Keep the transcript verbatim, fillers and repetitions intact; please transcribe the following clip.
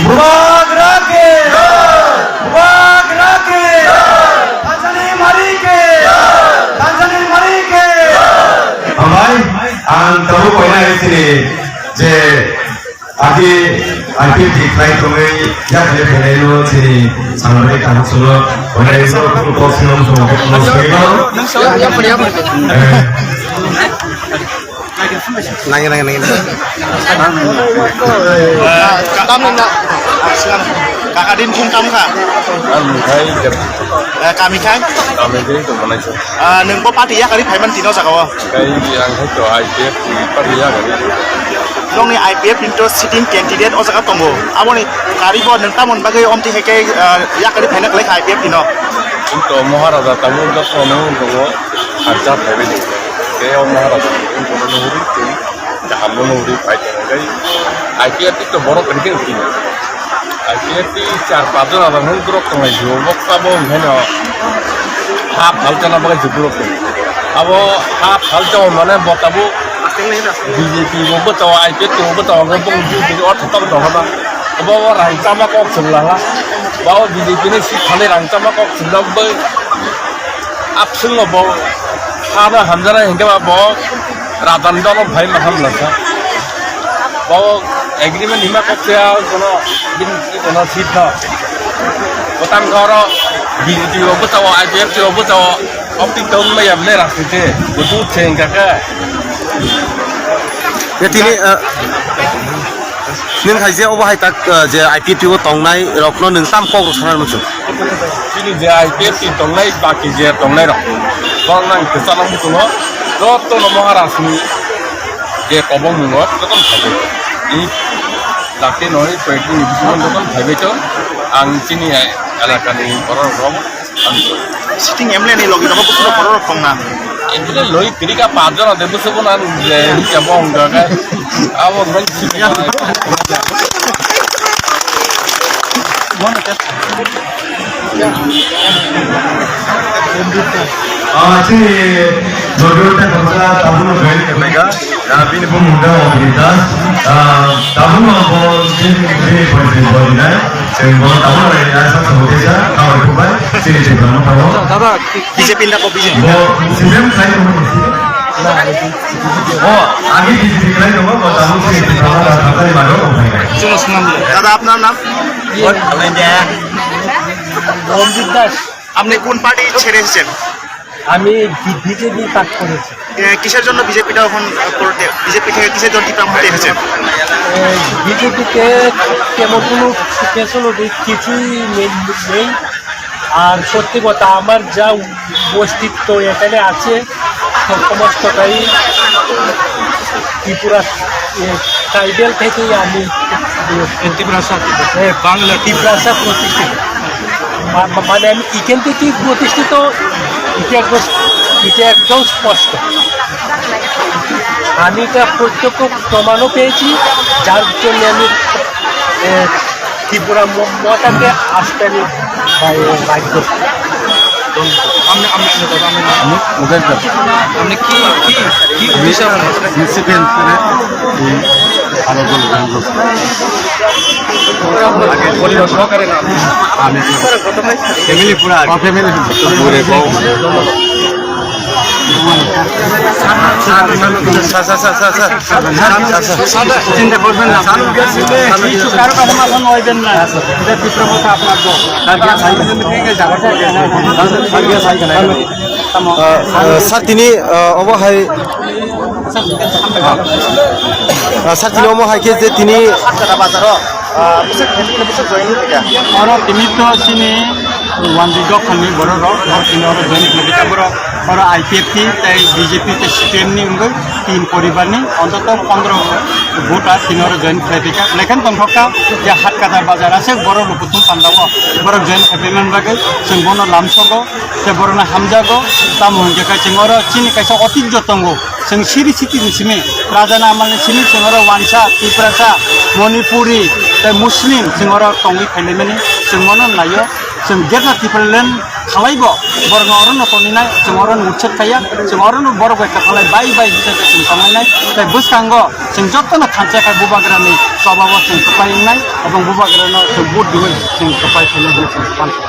Bubagra ke! Bubagra ke! Thanjani Mari ke! Thanjani Mari ke! Hambai, ang tabuk koina hai sini je agi I P F T khlai tongwi yakhli phainaino sini samrai kaham sulo, koina iso kok sino sumo kok sino. Nang, nang, nang, nang. Tamni na, kaka din khum kam kha? Ang khai jab. Eh, kami khai? Kami din to manai sa. Ah, nwng bo party yakarwi phaiman tino jaga o? Khai ang khai to I P F T party yakarwi. Nongni I P F T to sitting candidate o jaga tongo. Aboni kari bo nwng tamon bagwi omti hai khe, ah, yakarwi phaina khlai kha I P F T no? Ang to Maharaja tamo jotno no tongo. Khajak phaibai di. Tei o Maharaja ni wngkha no huri tei kaham no huri phai tong khe I P F T to borok kwrwi khe wngkha. I P F T char pach jona rok hwn borok tonglai jio boksa bo hwn haino ha phal chana bagwi jio borok tongo. Abo ha phal chao mane bo tabuk B J P bo bwchao, I P F T bo bwchao, hwnkhe bo jio jio o thoptok tongkha ba. Abo rang chama kok chwng lala. Ba o B J P ni seat thani rang chama kok chwng lala bai. Abswngno bo hano hamjaknai hinkhe ba bo rajan dono phai ma hamlasa. Bo agreement hima kok se kono bini kono seat no. Botang oro B J P o bwchao, I P F T o bwchao, optik tong maya bini rajniti. Bo tu chengka khe. Ya tini, eh, nwng hai je obo hai tak, eh, je I P F T o tongnai rokno nwng tam kok rw sana muchung. Chini je I P F T tongnai, baki je tongnai rok, borok nang kwchana muchungo, joto no Maharaj ni je kobong mungo, joto no thaibai. Ni dakti noi, poetry ni bisingo joto no thaibai to. Ang chini elaka ni borok rok, ang sitting M L A ni logi rok, borok rok tongna. Entry loi kwrwi kha pach jona de bwswk bo nang je hwnka bo hwnka khe abo hwnka. Ah, chini Jodhpur ta khamsa tabuk no join khlaika. Ah, bini bumung da Obini Das. Ah, tabuk no bo chini bini boyfriend bo dinai. Chini bo tabuk no ya sa sa hote sa, kawai kubai, chini chini bana tabo. Dada, B J P ni bo B J P. Bo C P M khai tongmani. Bo agi B J P khai tongo, bo tabuk se tongma da thangkani mano ongkhainai. Chuma swnam le. দাদা, আপনার নাম? রঞ্জিত দাস। আপনি কোন পার্টি ছেড়ে এসেছেন? আমি B-, BJP পাঠ করেছি। এ, কিসের জন্য বিজেপিটা এখন, আহ, করতে, বিজেপি থেকে কিসের জন্য টিকা মারতে এসেছেন? এ, বিজেপিতে তেমন কোনো ফেসিলিটি কিছুই নেই, নেই। আর সত্যি কথা, আমার যা অস্তিত্ব এখানে আছে, সমস্তটাই ত্রিপুরা, এ, ট্রাইবেল থেকেই আমি, এ, ত্রিপুরা সা-, এ, বাংলা ত্রিপুরা সা প্রতিষ্ঠিত। মা-, মা-, মানে আমি এখান থেকেই প্রতিষ্ঠিত, এটা একদম, এটা একদম স্পষ্ট। আমি এটা প্রত্যক্ষ প্রমাণও পেয়েছি, যার জন্য আমি, এ, ত্রিপুরা ম-, মতাকে আসতে আমি বাই-, বাধ্য। আপনি, আপনি, আপনি দাদা, আপনি নাম? আমি মুকেশ দাস। আপনি কি, কি, কি আমি অফিসে আপনার? মিউনিসিপ্যাল করে এই আরো বলে দেন। পরিবার সহকারে না? আমি ফ্যামিলি পুরা, ফ্যামিলি পুরা। Sir, sir, sir, sir, sir, sir, sir, sir, sir, চিন্তা করবেন না। কিছু কারো কাছে মাথা নইবেন না। এটা ত্রিপুরা মতো আপনার দল। Sir, sir, tini, ah, obo hai, ah, sir, tini omo hai khe je tini. Oro tini to chini wanjwi dophani borok rok, oro tini oro join khlaikha borok, oro I P F T tei B J P tei C P M ni wngwi tin poribar ni ontoto pondro voter tini oro join khlaikha. Lekhan tongthokha je Hatkata bazar aswk borok rok kuthum pandao borok join khlaiman bagwi chwng bono lamsogo tei borokno hamjago, tamo hwnkhe khe chwng oro chini kaisa otijjo tongo. Chwng siri siti ni simi, Raja ni amal ni simi chwng oro Wansa, Tiprasa, Manipuri, tei Muslim chwng oro tongwi phailaimani chwng mono naio. Chwng Greater Tipraland khalaibo borokno orono tongninai, chwng orono ucchad khaiya, chwng orono borok bai kwthalai bai bai hwnkhe chwng tonglainai. Tei bwskango chwng jotono thansa khai Bubagrani chobao chwng kwplai wngnai, ebong Bubagrano chwng vote diwi chwng kwplai khainai hwnwi chwng sankha.